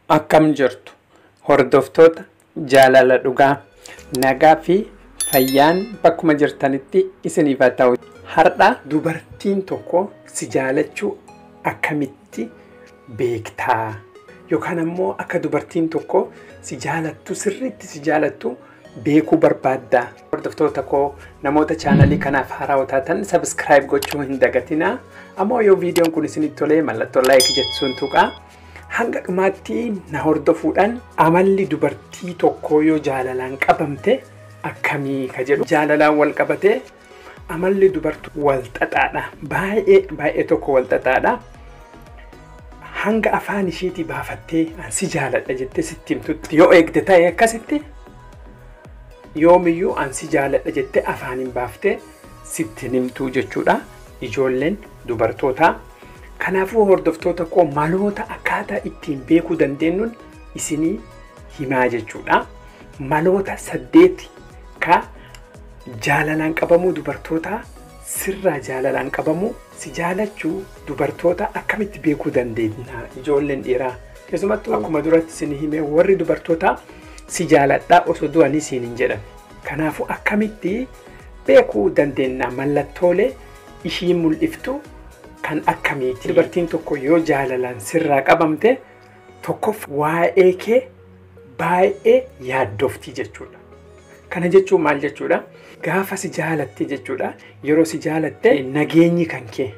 Akkam jirtu hordoftoota jaalala dhugaa, nagaa fi fayyaan bakkuma jirtanitti isiniif haa ta'u. Har'a dubartiin tokko si jaalachuu akkamitti beektaa? Yookaan ammoo akka dubartiin tokko si jaalattu, sirriitti si jaalattu beekuu barbaaddaa? Hordoftoota koo, namoota chaanalii kanaaf haarawaa taatan subscribe gochuu hin dagatinaa. Ammoo yoo viidiyoon kun isinitti tolee, mallattoo like jettuun tuqaa. Hanga dhumaatti na hordofuudhaan amalli dubartii tokkoo yoo jaalalaan qabamte akkamii ka jedhu, jaalalaan wal qabatee amalli dubartii wal xaxaadha. Baay'ee baay'ee tokko wal xaxaadha. Hanga afaan isheetii baafattee "An si jaaladha" jettee sitti himtutti yoo eegde ta'e, akkasitti yoomiyyuu "An si jaaladha" jettee afaaniin baaftee sitti himtuu jechuudha. Ijoolleen dubartootaa. Kanaafuu hordoftoota koo, maloota akkaataa ittiin beekuu dandeenyuun isinii himaa jechuudha. Maloota 8 ka jaalalaan qabamuu dubartootaa, sirraa jaalalaan qabamuu, si jaalachuu dubartoota akkamitti beekuu dandeenya, ijoolleen dhiiraa. Keessumattuu akkuma duratti isin hime, warri dubartootaa "Si jaaladhaa" osoo du'anii siin hin jedhan. Kanaafuu akkamitti beekuu dandeenya, mallattoolee ishii mul'iftu kan akkamiiti? Dubartiin tokko yoo jaalalaan sirraa qabamte, tokkoff waa'ee kee baay'ee yaaddofti jechuudha. Kana jechuun maal jechuudha? Gaafa si jaalatte jechuudha. Yeroo si jaalatte nageenyi kan kee,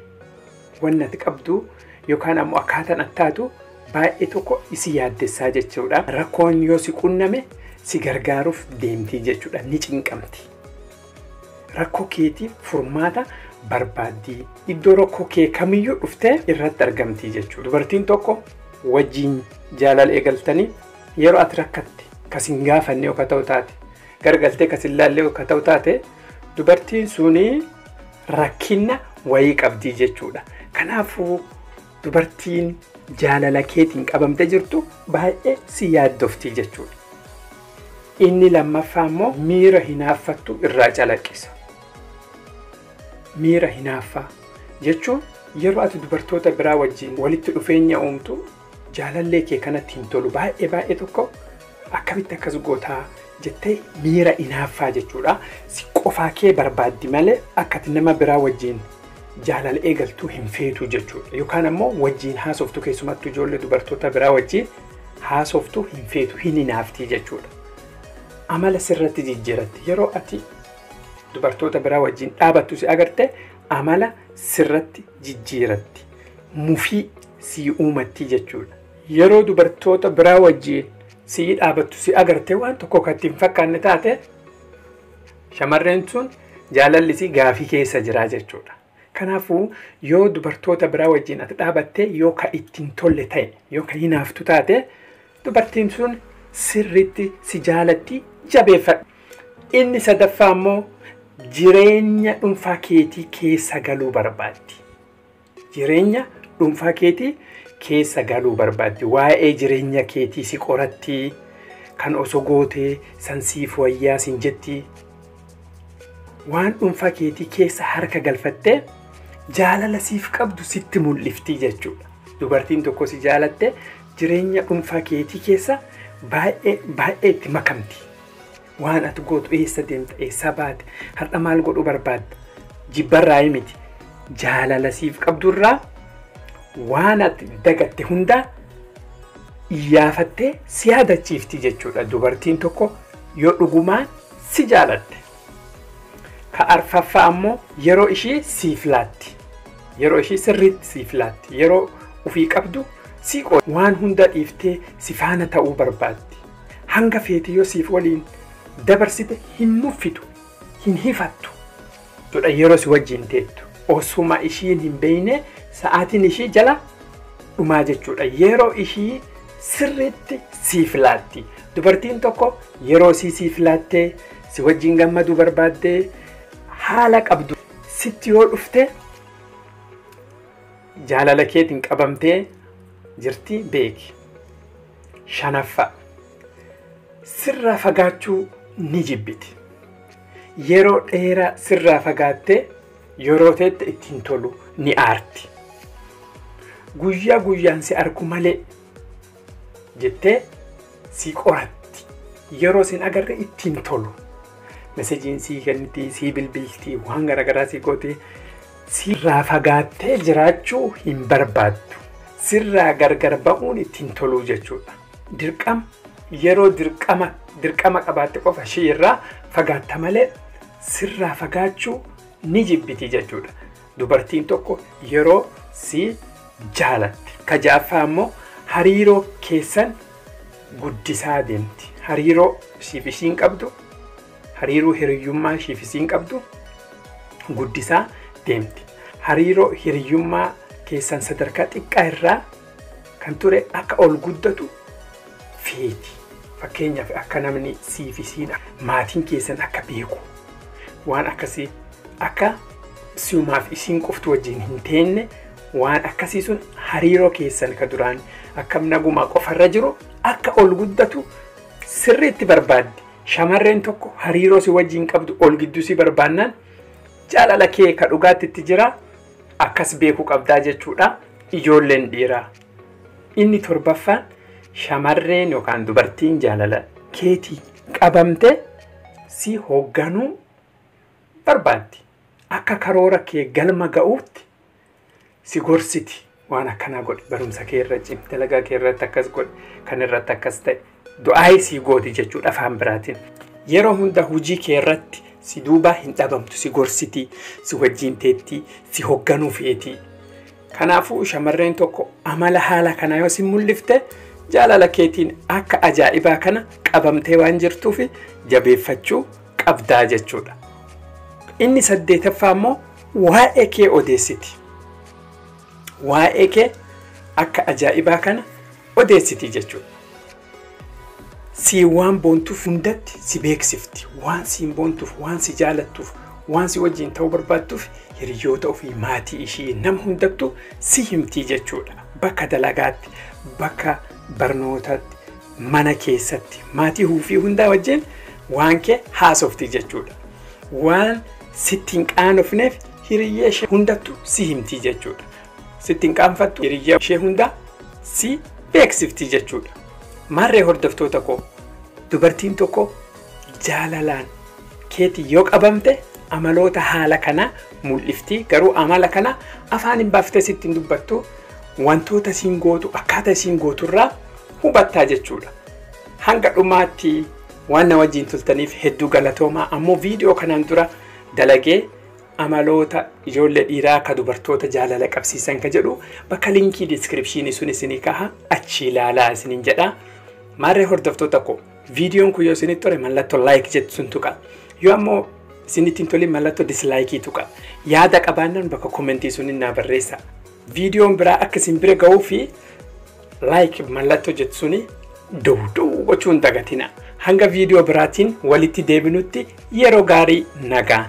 wanni ati qabdu yookaan ammoo akkaataan ati taatu baay'ee tokko isi yaaddessaa jechuudha. Rakkoon yoo si qunname si gargaaruuf deemti jechuudha. Ni cinqamti. Rakkoo keetiif furmaata barbaaddi. Iddoo rakkoo kee kamiyyuu dhuftee irratti argamti jechuudha. Dubartiin tokko wajjin jaalala eegaltanii yeroo ati rakkatte kas hin gaafanne yookaan ta'u taate, gargaltee kas hin laalle yookaan ta'u taate, dubartiin suni rakkina wayii qabdi jechuudha. Kanaafuu dubartiin jaalala keetiin qabamtee jirtu baay'ee si yaaddofti jechuudha. Inni lammaffaa immoo miira hinaaffattu irraa calaqqisa. Miira hinaaffaa jechuun yeroo ati dubartoota biraa wajjin walitti dhufeenya uumtu jaalallee kee kanatti hin tolu. Baay'ee baay'ee tokko "Akkamitti akkas gootaa?" jettee miira hinaaffaa jechuudha. Si qofaa kee barbaaddi malee akka ati nama biraa wajjin jaalala eegaltuu hin feetu jechuudha. Yookaan ammoo wajjin haasoftu, keessumattuu ijoollee dubartoota biraa wajjin haasoftu hin feetu, hin hinaaftii jechuudha. Amala sirratti jijjiiratti. Yeroo ati dubartoota biraa wajjin dhaabattu si agarte, amala sirratti jijjiiratti. Mufii si uumatti jechuudha. Yeroo dubartoota biraa wajjin si dhaabattu si agarte, waan tokko kan ittiin fakkaanne taate, shamarreen sun jaalalli si gaafii keessa jira jechuudha. Kanaafuu yoo dubartoota biraa wajjin ati dhaabatte yoo ka ittiin tolle ta'e, yoo ka hinaaftu taate, dubartiin sun sirriitti si jaalatti, jabeeffadhu. Inni sadaffaa immoo jireenya dhuunfaa keetii keessa galuu barbaaddi. Jireenya dhuunfaa keetii keessa galuu barbaaddi. Waa'ee jireenya keetii si qoratti. Kan osoo gootee san siif wayyaa siin jetti. Waan dhuunfaa keetii keessa harka galfattee jaalala siif qabdu sitti mul'ifti jechuudha. Dubartiin tokko si jaalatte jireenya dhuunfaa keetii keessa baay'ee baay'ee itti makamti. Waan ati gootu, eessa deemta, eessa baate, har'a maal godhuu barbaadda? Jibbarraa miti. Jaalala siif qabdurraa waan ati dagatte hundaa iyyaafattee si yaadachiifti jechuudha. Dubartiin tokko yoo dhugumaan si jaalatte. Ka arfaffaa ammoo yeroo ishii siif laatti. Yeroo ishii sirriitti siif laatti. Yeroo ofii qabdu si waan hunda dhiiftee si faana ta'uu barbaaddi. Hanga feeti yoo siif waliin dabarsite hin nuffitu, hin hifattu. Jedha, yeroo si wajjin teettu. Osuma ishiin hin beekne sa'aatiin ishii jala dhumaa jechuudha. Yeroo ishii sirriitti siif laatti. Dubartiin tokko yeroo isii siif laattee si wajjin gammaduu barbaaddee haala qabdu sitti yoo dhufte, jaalala keetiin qabamtee jirti beeki. Shanaffaa, sirraa fagaachuu ni jibbiti. Yeroo dheeraa sirraa fagaattee yeroo teette ittiin tolu, ni aarti. Guyyaa guyyaan si argu malee jettee si qoratti. Yeroo sin agarre ittiin tolu. Mesejiin sii kenniti, sii bilbilti, waan garaagaraa sii gooti. Sirraa fagaattee jiraachuu hin barbaaddu. Sirraa gargar ba'uun ittiin toluu jechuudha. Dirqama yeroo dirqama qabaatte qofa ishee irraa fagaatta malee sirraa fagaachuu ni jibbiti jechuudha. Dubartiin tokko yeroo si jaalatti. Ka ja'affaa immoo hariiroo keessan guddisaa deemti. Hariiroo ishiif ishiin qabdu, hariiroo hiriyyummaa ishiif ishiin qabdu guddisaa deemti. Hariiroo hiriyyummaa keessan sadarkaa xiqqaa irraa kan ture akka ol guddatu feeti. Fakkeenyaaf akka namni siif isiin maatiin keessan akka beeku waan akkasii akka si'umaaf isiin qoftu wajjin hin teenne waan akkasii sun hariiroo keessan ka duraan akkam nagumaa qofarra jiru akka ol guddatu sirriitti barbaaddi. Shamarreen tokko hariiroo si wajjin qabdu ol gidduu si barbaannaan jaalala kee ka dhugaatti itti jira akkas beekuu qabdaa jechuudha. Ijoolleen dhiiraa. Inni torbaffaan shamarreen yookaan dubartiin jaalala keetii qabamte si hoogganuu barbaaddi. Akka karoora kee galma ga'uutti si gorsiti. Waan akkanaa godhi, barumsa kee irra cimi, dalagaa kee irratti akkas godhi, kan irratti akkas ta'e du'aa si gooti jechuudha afaan biraatiin. Yeroo hunda hojii kee irratti si duubaa hin dhabamtu, si gorsiti, si wajjin teetti, si hoogganuu feeti. Kanaafuu shamarreen tokko amala haala kanaa yoo si mul'ifte jaalala keetiin akka ajaa'ibaa kana qabamtee waan jirtuuf jabeeffachuu qabdaa jechuudha. Inni saddeetaffaa immoo waa'ee kee odeessiti. Waa'ee kee akka ajaa'ibaa kana odeessiti jechuudha. Si waan boontuuf hundatti si beeksifti. Waan siin boontuuf, waan si jaalattuuf, waan si wajjin ta'uu barbaadduuf hiriyoota ofii, maatii ishii, nama hundattuu si himti jechuudha. Bakka dalagaatti, bakka barnootaatti, mana keessatti, maatii ofii hundaa wajjin waan kee haasofti jechuudha. Waan sitti hin qaanofneef hiriyyee ishee hundattuu si himti jechuudha. Sitti hin qaanfattu hiriyyee ishee hundaa si beeksifti jechuudha. Maarree hordoftoota koo, dubartiin tokko jaalalaan keetii yoo qabamte amaloota haala kanaa mul'ifti. Garuu amala kana afaan hin baaftee sitti hin dubbattu, wantoota isiin gootu akkaataa isiin gooturraa hubattaa jechuudha. Hanga dhumaatti waan na wajjin turtaniif hedduu galatoomaa. Ammoo viidiyoo kanaan dura dalagee amaloota ijoollee dhiiraa ka dubartoota jaalala qabsiisan ka jedhu bakka linkii diskiripshinii sun isinii kaha achi ilaalaa isiniin jedha. Maarree hordoftoota koo, viidiyoon kun yoo isinitti tole mallattoo laayik jettu sun tuqa. Yoo ammoo isinitti hin tolin mallattoo dislaayikii tuqa. Yaada qabaannaan bakka komentii sun naa barreessa. Viidiyoon biraa akka isin bira ga'uu fi laayik mallattoo jettu suni dowduu gochuu hin dagatina. Hanga viidiyoo biraatiin walitti deebinutti yeroo gaarii nagaan.